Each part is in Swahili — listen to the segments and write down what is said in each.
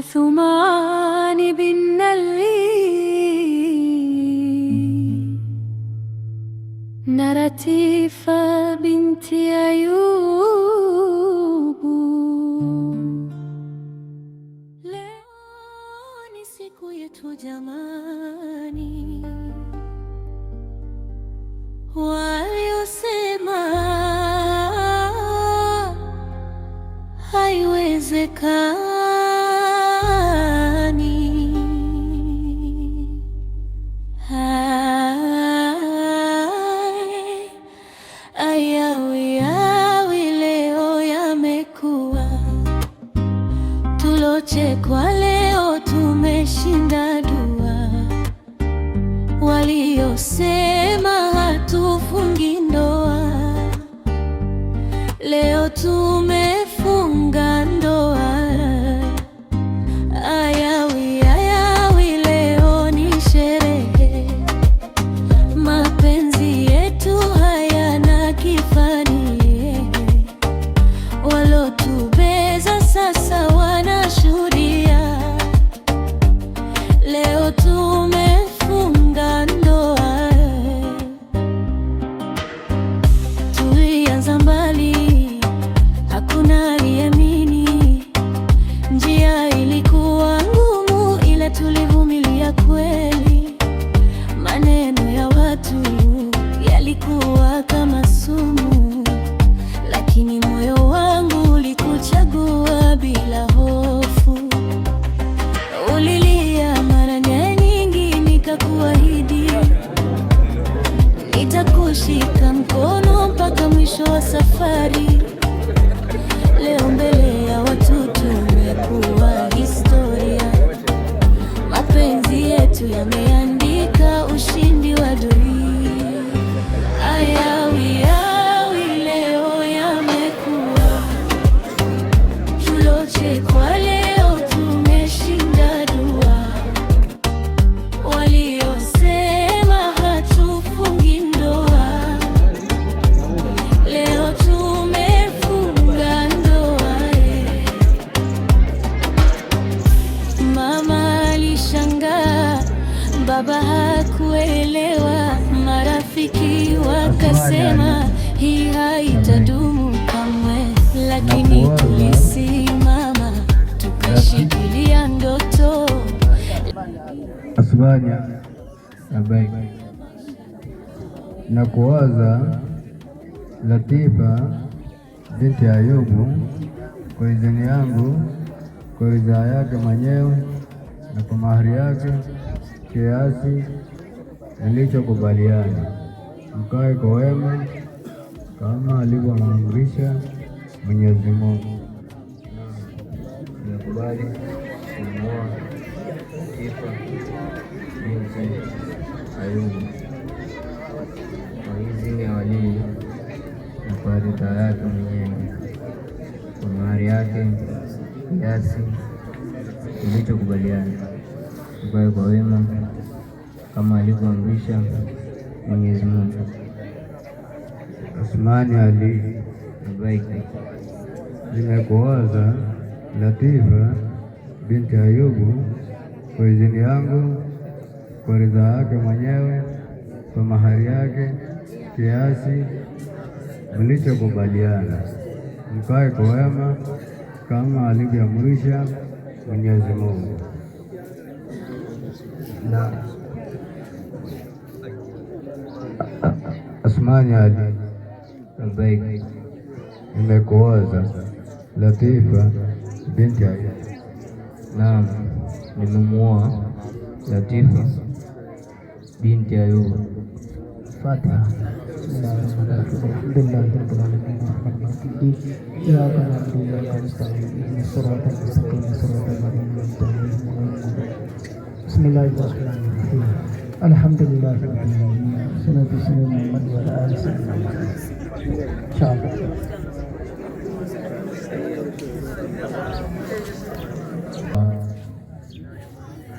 Thumani bin Ali na Latifa binti Ayubu. Leo ni siku yetu jamani, waliosema haiwezekani. Hai, ayawi yawi leo yamekuwa, tulochekwa leo tumeshinda dua, waliosema hatufungi ndoa leo tumefunga ndoa. Ayawi ayawi leo ni sherehe, mapenzi yetu hayana kifani. Walotubeza sasa wanashuhudia, leo tumefunga ndoa. Tulianza mbali, hakuna aliyeamini. Njia ilikuwa ngumu, ila tulivumilia kweli. Maneno ya watu yalikuwa kama sumu, lakini moyo wangu ulikuchagua bila hofu. Ulilia mara nyingi, nikakuahidi nitakushika mkono mpaka mwisho wa safari. Leo mbele ya watu tumekuwa historia, mapenzi yetu yameandika ushindi wa dunia. Ayawi yawi leo yamekuwa, tulochekwa leo tumeshinda dua, waliosema hatufungi ndoa leo tumefunga ndoa. Mama alishangaa, baba hakuelewa, marafiki wakasema hii haitadumu kamwe, lakini Nakuoza tulisimama tukashikilia ndoto. Asmani Abaik na kuoza Latifa binti Ayubu kwa idhini yangu, kwa ridhaa yake mwenyewe na kwa mahari yake kiasi nilichokubaliana, mkae kwa wema kama alivyoamrisha Mwenyezi Mungu. Nimekubali kumuoa Latifa binti Ayubu kwa idhini ya walii na kwa ridhaa yake mwenyewe, kwa mahari yake kiasi tulichokubaliana, tukae kwa wema kama alivyoamrisha Mwenyezi Mungu. Asmani Ali Abaik, nimekuoza Latifa binti Ayubu kwa idhini yangu, kwa ridhaa yake mwenyewe, kwa mahari yake kiasi mlichokubaliana, mkae kwa wema kama alivyoamrisha Mwenyezi Mungu. Na Asmani Ali Abaik, nimekuoza Latifa binti Ayubu. Naam, nimemuoa Latifa binti Ayubu. Fatiha. Bismillahirrahmanirrahim. Alhamdulillahi rabbil alamin arrahmanir rahim. Iyyaka na'budu wa iyyaka nasta'in. Ihdinas siratal mustaqim siratal ladzina an'amta 'alaihim ghairil maghdubi. Bismillahirrahmanirrahim. Alhamdulillahi rabbil alamin. Wassalatu wassalamu ala Muhammad wa ala alihi wa sahbihi. Inshallah.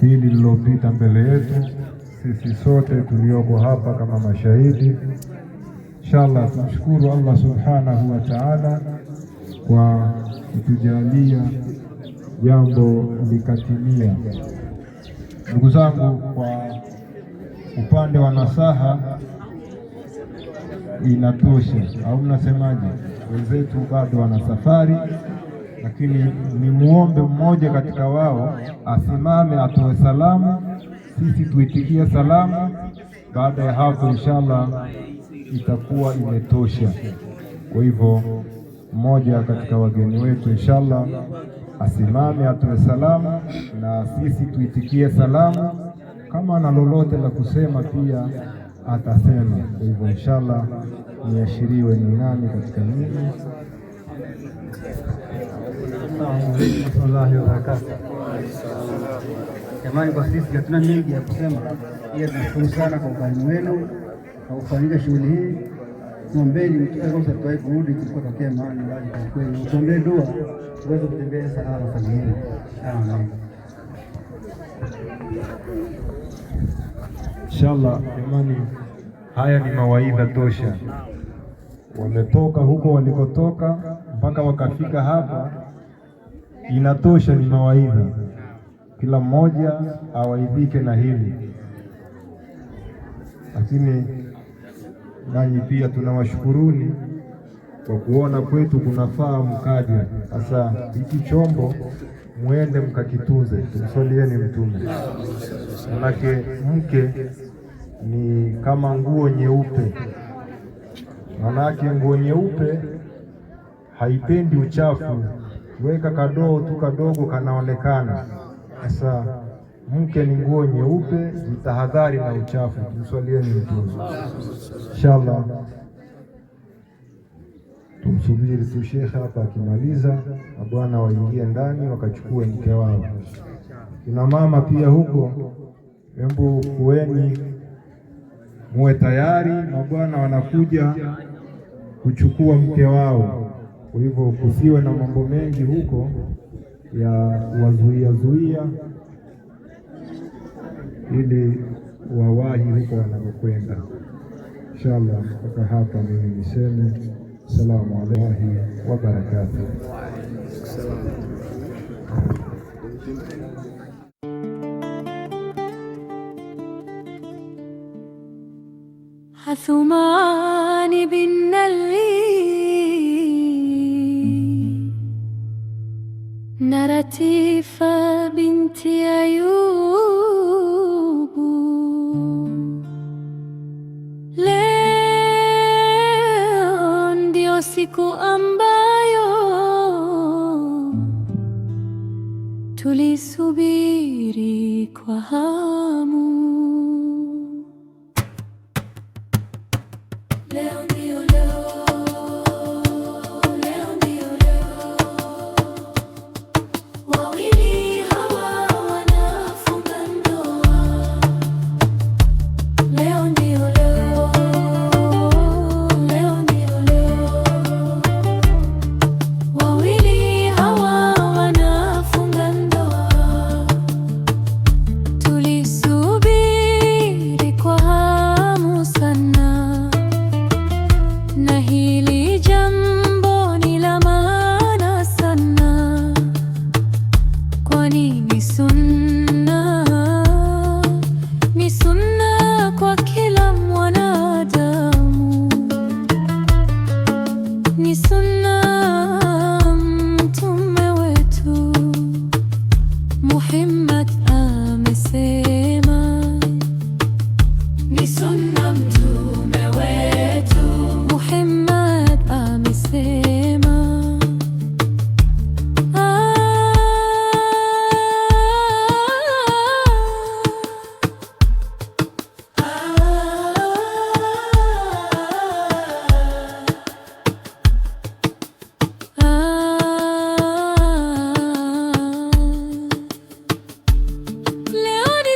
Hili lililopita mbele yetu sisi sote tulioko hapa kama mashahidi. Inshallah tumshukuru Allah subhanahu wa ta'ala kwa kutujalia jambo likatimia. Ndugu zangu, kwa upande wa nasaha inatosha, au mnasemaje? Wenzetu bado wana safari, lakini ni muombe mmoja katika wao asimame atoe salamu, sisi tuitikie salamu. Baada ya hapo, inshallah itakuwa imetosha. Kwa hivyo mmoja katika wageni wetu inshallah asimame atoe salamu na sisi tuitikie salamu. Kama ana lolote la kusema pia atasema. Kwa hivyo inshallah niashiriwe ni nani katika nyinyi. Warahmatullahi wabarakatuh. Jamani, kwa sisi hatuna mengi ya kusema, ila tunashukuru sana kwa ukarimu wenu na kufanyika shughuli hii. Tuombeni tuwahi kurudi tulikotokea, maana mbali kwa kweli. Tuombee dua tuweze kutembea salama salimini. Amen. Inshallah jamani, haya ni mawaidha tosha. Wametoka huko walikotoka mpaka wakafika hapa, inatosha, ni mawaidha. Kila mmoja awaidhike na hili, lakini nanyi pia tunawashukuruni kwa kuona kwetu kunafaa mkaja. Sasa hiki chombo muende mkakitunze, tumswalieni Mtume, manake mke ni kama nguo nyeupe. Manake nguo nyeupe haipendi uchafu, weka kadoo tu kadogo kanaonekana. Sasa mke ni nguo nyeupe, jitahadhari na uchafu. Tumswalieni Mtume inshallah. Tumsubiri tu shekhe hapa akimaliza, na bwana waingie ndani wakachukue mke wao. Kina mama pia huko, hebu kuweni muwe tayari, mabwana wanakuja kuchukua mke wao. Kwa hivyo kusiwe na mambo mengi huko ya wazuia zuia, ili wawahi huko wanakokwenda. Inshallah, mpaka hapa mimi niseme salamu alayhi wa barakatuh. Athumani bin Ali na Latifa binti Ayubu, leo ndio siku ambayo tulisubiri kwa hamu. Leo ndio leo, leo ndio leo, wawili hawa wanafunga ndoa. Leo ndio leo, leo ndio leo, wawili hawa wanafunga ndoa. Tulisubiri kwa hamu sana, na hili jambo ni la maana sana, kwani ni sunna kwa kila mwanadamu, ni sunna Mtume wetu Muhammad amesema, ni sunna Mtume wetu Muhammad amesema. Leo ni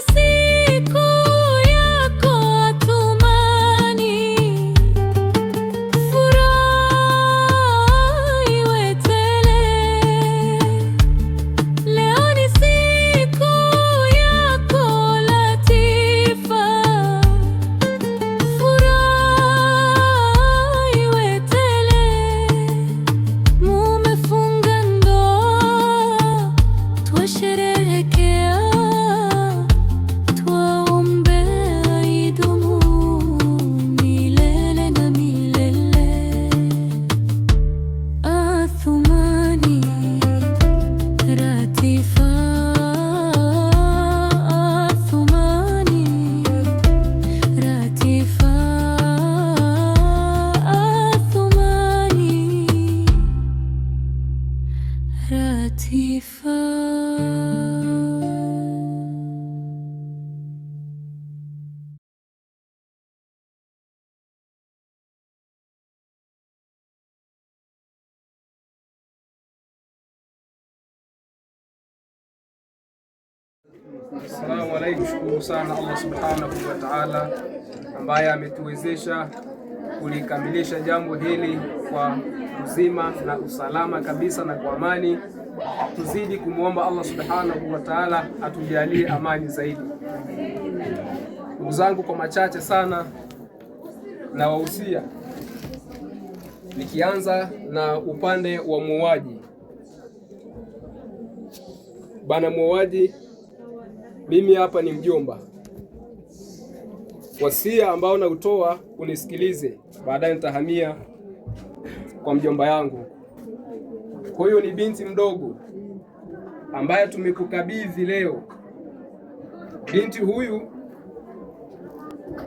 Assalamu alaikum. Shukuru sana Allah subhanahu wa ta'ala ambaye ametuwezesha kulikamilisha jambo hili kwa uzima na usalama kabisa na kwa amani. Tuzidi kumwomba Allah subhanahu wa ta'ala atujalie amani zaidi. Ndugu zangu, kwa machache sana na wahusia, nikianza na upande wa muoaji. Bana muoaji, mimi hapa ni mjomba. Wasia ambao nautoa unisikilize, baadaye nitahamia kwa mjomba yangu. Huyu ni binti mdogo ambaye tumekukabidhi leo. Binti huyu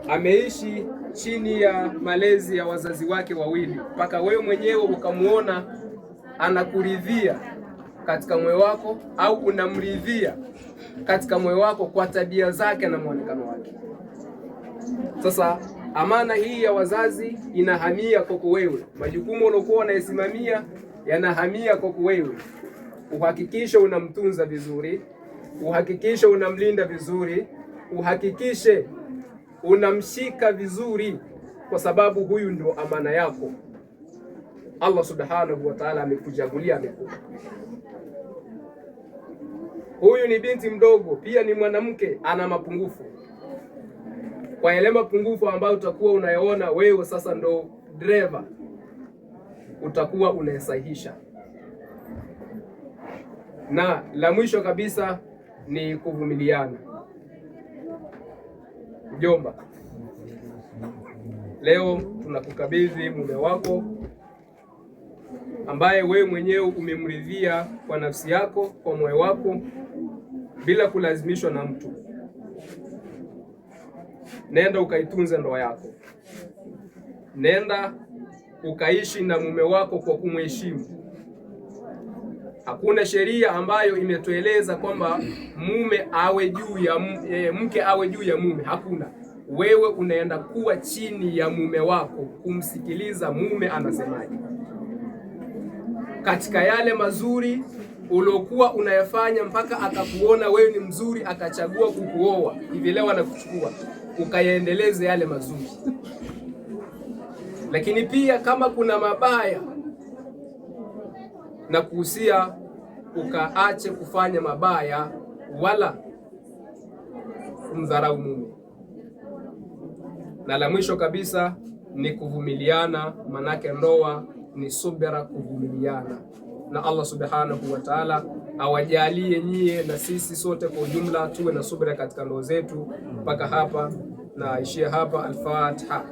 ameishi chini ya malezi ya wazazi wake wawili, mpaka wewe mwenyewe ukamuona anakuridhia katika moyo wako au unamridhia katika moyo wako kwa tabia zake na muonekano wake. Sasa amana hii ya wazazi inahamia kwako wewe, majukumu uliokuwa unaisimamia yanahamia kwako wewe. Uhakikishe unamtunza vizuri, uhakikishe unamlinda vizuri, uhakikishe unamshika vizuri, kwa sababu huyu ndio amana yako. Allah subhanahu wa ta'ala amekuchagulia, amekupa. Huyu ni binti mdogo, pia ni mwanamke, ana mapungufu. Kwa yale mapungufu ambayo utakuwa unayaona wewe sasa ndo dereva, utakuwa unayasahihisha. Na la mwisho kabisa ni kuvumiliana. Mjomba, leo tunakukabidhi mume wako ambaye wewe mwenyewe umemridhia kwa nafsi yako, kwa moyo wako, bila kulazimishwa na mtu. Nenda ukaitunze ndoa yako, nenda ukaishi na mume wako kwa kumheshimu. Hakuna sheria ambayo imetueleza kwamba mume awe juu ya mke awe juu ya mume. Hakuna. Wewe unaenda kuwa chini ya mume wako, kumsikiliza mume anasemaje katika yale mazuri uliokuwa unayafanya mpaka akakuona wewe ni mzuri akachagua kukuoa. Hivi leo anakuchukua ukayaendeleze yale mazuri, lakini pia kama kuna mabaya na kuhusia ukaache kufanya mabaya wala kumdharau mume. Na la mwisho kabisa ni kuvumiliana, manake ndoa ni subira, kuvumiliana. Na Allah subhanahu wa ta'ala awajalie nyie na sisi sote kwa ujumla tuwe na subira katika ndoa zetu. Mpaka hapa na ishia hapa. Al-Fatiha.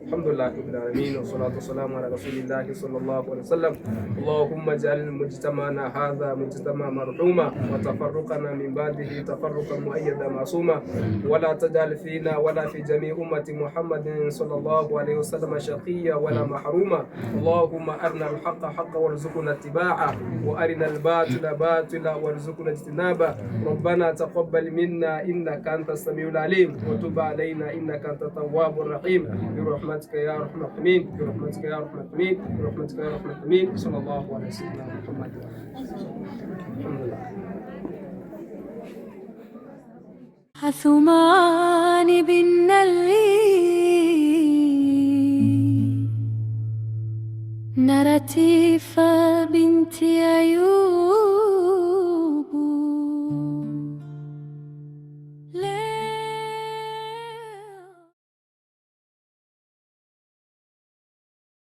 Alhamdulillah rabbil alamin wassalatu wassalamu ala rasulillahi sallallahu alaihi wasallam. Allahumma ij'al mujtama'ana hadha mujtama marhuma wa tafarruqana min ba'dihi tafarruqan muayyada ma'suma wa la taj'al fina wala fi jami' ummati Muhammadin sallallahu alaihi wasallam shaqiyya wala mahruma. Allahumma arina al-haqqa haqqan warzuqna ittiba'a wa arina al-batila batila warzuqna ijtinaba. Rabbana taqabbal minna innaka antas samiul alim wa tub alaina innaka antat tawwabur rahim. برحمتك يا ارحم الراحمين، برحمتك يا ارحم الراحمين، برحمتك يا ارحم الراحمين. صلى الله على سيدنا محمد. الحمد لله. Athumani.